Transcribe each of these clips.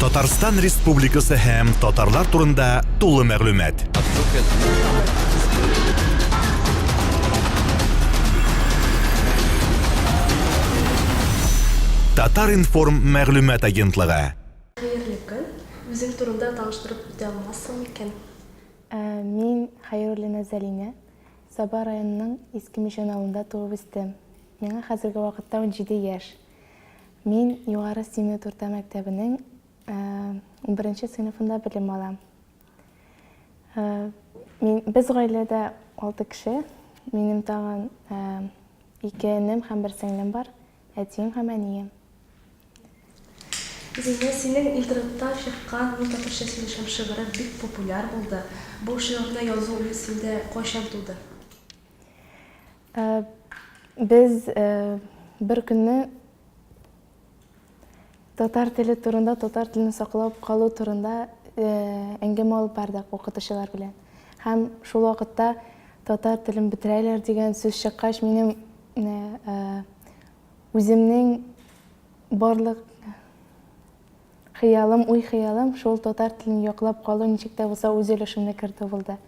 Татарстан Республикасы һәм татарлар турында тулы мәгълүмат. Татар-информ мәгълүмат агентлыгы. Хәерле көн! Үзең турында таныштырып үтә алмассың микән? Мин Хәйруллина Зәлинә, Саба районының Иске Мичән авылында туып үстем. Миңа хәзерге вакытта 17 яшь. Мин Югары Симет урта мәктәбенең унберенче сыйныфында белем алам. Мин, без гаиләдә алты кеше. Минем тагын ике энем һәм бер сеңлем бар, әтием һәм әнием. Зинә, синең интернетта чыккан Мин татарча сөйләшәм шигыре бик популяр булды. Бу шигырьне язу уе синдә кайчан туды? Без бер көнне татар теле турында, татар телен саклап калу турында әңгәмә алып бардык укытучылар белән. Һәм шул вакытта татар телен бетерәләр дигән сүз чыккач, минем үземнең барлык хыялым, уй-хыялым шул татар телен яклап калу, ничек тә булса үз өлешемне кертү булды.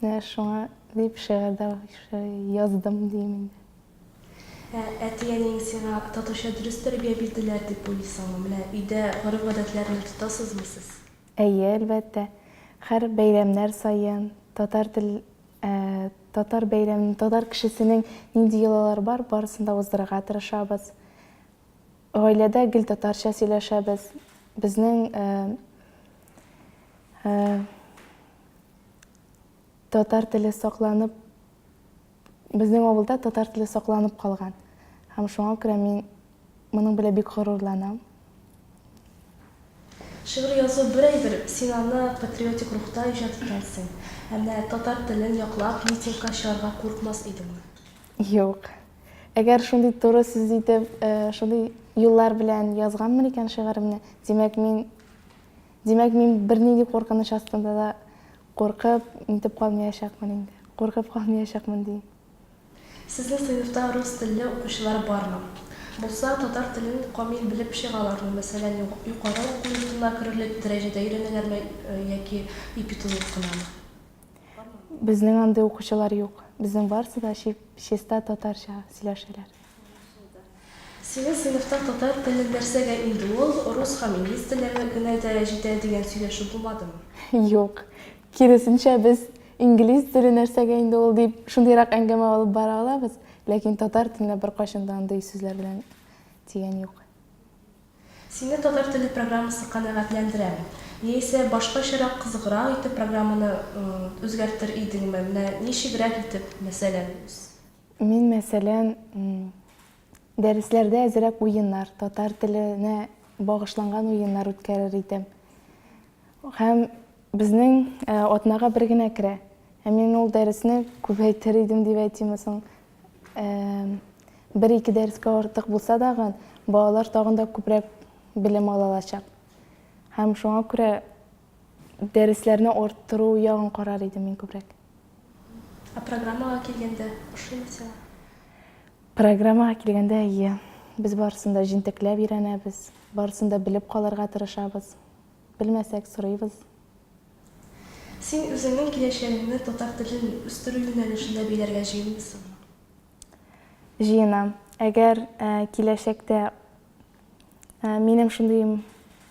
Менә шуңа дип шигырь дә яздым дим инде. Ә әти-әниең сиңа татарча дөрес тәрбия бирделәр дип уйлыйсыңмы? Менә өйдә гореф-гадәтләрне тотасызмы сез? Әйе, әлбәттә. Һәр бәйрәмнәр саен татар тел, татар бәйрәмен, татар кешесенең нинди йолалары бар, барысын да уздырырга тырышабыз. Гаиләдә гел татарча сөйләшәбез. Безнең Татар теле сакланып, безнең авылда татар теле сакланып калган. Һәм шуңа күрә мин моның белән бик горурланам. Шигырь язу бер әйбер, син аны патриотик рухта иҗат иткәнсең. Ә менә татар телен яклап митингка чыгарга курыкмас идеңме? Юк. Әгәр шундый туры сүз итеп, шундый юллар белән язганмын икән шигыремне, димәк, мин Димәк, мин бернинди куркыныч астында да куркып, нитеп калмаячакмын инде. Куркып калмаячакмын дим. Сезнең сыйныфта рус телле укучылар бармы? Булса, татар телен камил белеп чыгалармы, мәсәлән, югары уку йортына керерлек дәрәҗәдә өйрәнәләрме яки ипи тозлык кынамы? Бармы? Безнең андый укучылар юк. Безнең барысы да чиста татарча сөйләшәләр. Синең сыйныфта татар теле нәрсәгә инде ул, рус һәм инглиз телләре генә дә җитә дигән сөйләшү булмадымы? Юк. Киресенчә, без инглиз теле нәрсәгә инде ул дип шундыйрак әңгәмә алып бара алабыз, ләкин татар теленә беркайчан да андый сүзләр белән тигән юк. Сине татар теле программасы канәгатьләндерәме? Яисә башкачарак, кызыграк итеп программаны үзгәртер идеңме? Менә ничегрәк итеп, мәсәлән, үз. Мин, мәсәлән, дәресләрдә әзрәк уеннар, татар теленә багышланган уеннар үткәрер идем. Һәм безнең атнага бер генә керә. Ә мин ул дәресне күбәйтер идем дип әйтимме соң? Бер-ике дәрескә артык булса дагын, балалар тагын да күбрәк белем ала алачак. Һәм шуңа күрә дәресләрне арттыру ягын карар идем мин күбрәк. Ә программага килгәндә, ошыймы сиңа? Программага килгәндә, әйе. Без барысын да җентекләп өйрәнәбез, барысын да белеп калырга тырышабыз. Белмәсәк, сорыйбыз. Син үзеңнең киләчәгеңне татар телен үстерү юнәлешендә бәйләргә җыенмыйсыңмы? Җыенам. Әгәр киләчәктә минем шундый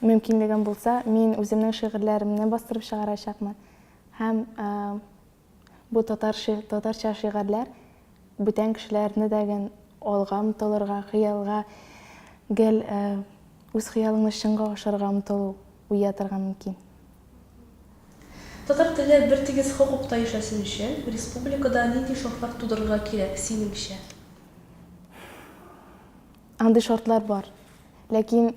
мөмкинлегем булса, мин үземнең шигырьләремне бастырып чыгарачакмын. Һәм бу татар татарча шигырьләр бүтән кешеләрне дә ген алга омтылырга, хыялга гел үз хыялыңны чынга ашырырга омтылу уятырга мөмкин. Татар теле бертигез хокукта яшәсен өчен, республикада нинди шартлар тудырырга кирәк, синеңчә? Андый шартлар бар. Ләкин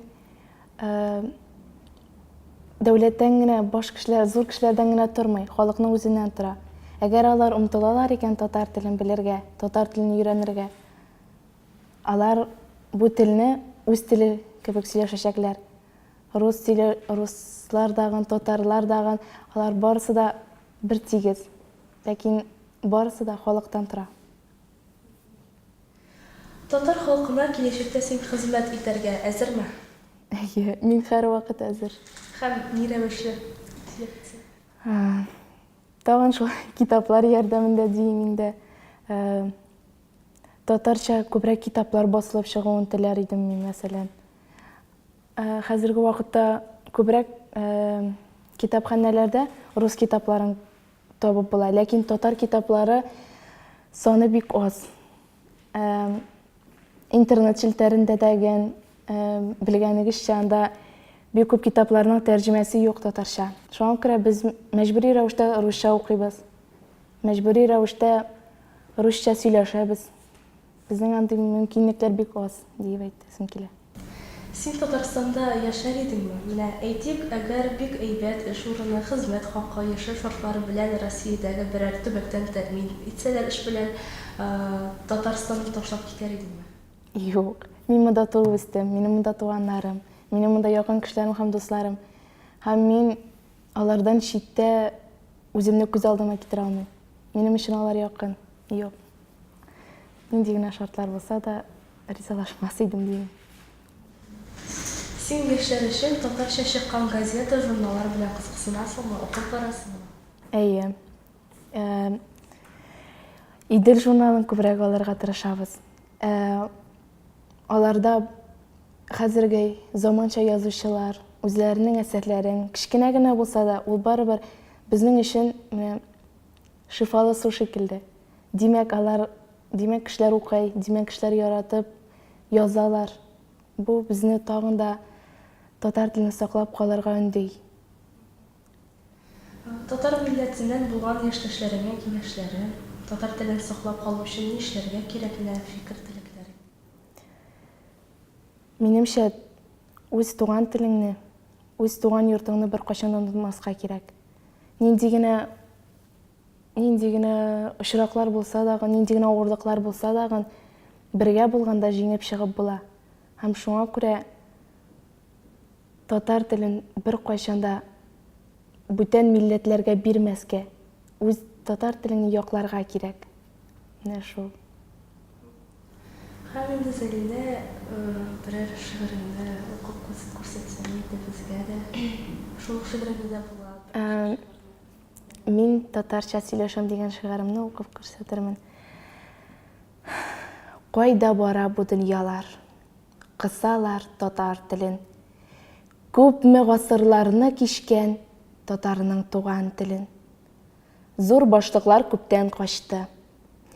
дәүләттән генә, баш кешеләр, зур кешеләрдән генә тормый, халыкның үзеннән тора. Әгәр алар омтылалар икән татар телен белергә, татар телен өйрәнергә, алар бу телне үз теле кебек сөйләшәчәкләр. Рус сөйлә, руслар дагын, татарлар дагын, алар барысы да бер тигез. Ләкин барысы да халыктан тора. Татар халкына киләчәктә син хезмәт итәргә әзерме? Әйе, мин һәрвакыт әзер. Һәм ни рәвешле лекция? Тагын шул китаплар ярдәмендә диим инде. Татарча күбрәк китаплар басылып чыгуын теләр идем мин, мәсәлән. Хәзерге вакытта күбрәк китапханәләрдә рус китапларын табып була, ләкин татар китаплары саны бик аз. Интернет челтәрендә дә ген, белгәнегезчә, анда бик күп китапларның тәрҗемәсе юк татарча. Шуңа күрә без мәҗбүри рәвештә русча укыйбыз. Мәҗбүри рәвештә русча сөйләшәбез. Безнең андый мөмкинлекләр бик аз, диеп әйтәсем килә. Син Татарстанда яшәр идеңме? Менә, әйтик, әгәр бик әйбәт эш урыны, хезмәт хакы, яшәү шартлары белән Россиядәге берәр төбәктән тәэмин итсәләр эш белән, Татарстанны ташлап китәр идеңме? Юк. Мин монда туып үстем, минем монда туганнарым, минем монда якын кешеләрем һәм дусларым. Һәм мин алардан читтә үземне күз алдыма китерә алмыйм. Минем өчен алар якын. Юк. Нинди генә шартлар булса да, ризалашмас идем дим. Син яшьләр өчен татарча чыккан газета, журналлар белән кызыксынасыңмы, укып барасыңмы? Әйе. Идел журналын күбрәк алырга тырышабыз. Аларда хәзерге заманча язучылар үзләренең әсәрләрен, кечкенә генә булса да, ул барыбер безнең өчен менә шифалы су шикелле. Димәк, алар, димәк, кешеләр укый, димәк, кешеләр яратып язалар. Бу безне тагын да татар телен саклап калырга өнди. Татар милләтеннән булган яшьтәшләреңә киңәшләрең, татар телен саклап калу өчен ни эшләргә кирәк, менә фикер-теләкләрең. Минемчә, үз туган телеңне, үз туган йортыңны беркайчан да онытмаска кирәк. Нинди генә Нинди генә очраклар булса дагын, нинди генә авырлыклар булса дагын, бергә булганда җиңеп чыгып була. Һәм шуңа күрә татар телен беркайчан да бүтән милләтләргә бирмәскә, үз татар телеңне якларга кирәк. Менә шул. Һәм инде Зәлинә, берәр шигыреңне укып күрсәтсәң иде безгә дә. Шул ук шигыреңне дә була. Мин татарча сөйләшәм дигән шигарымны укып күрсәтермен. Кайда бара бу дөньялар? Кысалар татар телен. Күпме гасырларны кичкән татарның туган телен. Зур башлыклар күптән качты.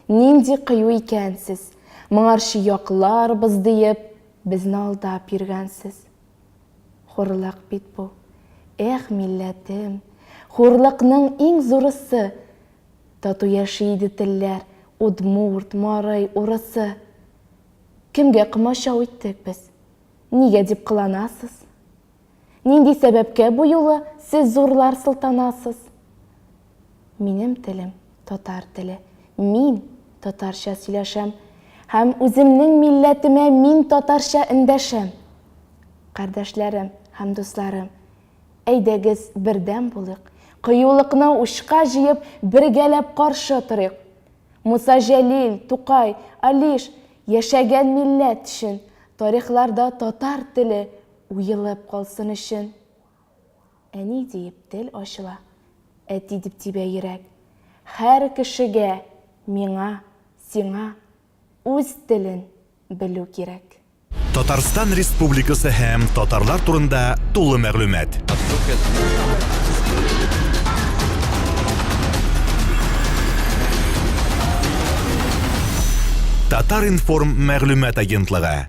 Нинди кыю икәнсез, моңарчы якларбыз диеп, безне алдап йөргәнсез. Хурлык бит бу. Эх, милләтем! Хурлыкның иң зурысы! Тату яши иде телләр, удмурт, марый, урысы. Кемгә комачау иттек без? Нигә дип кыланасыз? Нинди сәбәпкә бу юлы сез зурлар сылтанасыз? Минем телем, татар теле. Мин татарча сөйләшәм. Һәм үземнең милләтемә мин татарча эндәшәм. Кардәшләрем һәм дусларым, әйдәгез бердәм булыйк. Кыюлыкны учка җыеп, бергәләп каршы торыйк. Муса Җәлил, Тукай, Алиш яшәгән милләт өчен, тарихларда татар теле уелып калсын өчен. Әни диеп тел ачыла, әти дип тибә йөрәк. Һәр кешегә, миңа, сиңа үз телен белү кирәк. Татарстан Республикасы һәм татарлар турында тулы мәгълүмат. Татар-информ мәгълүмат агентлыгы.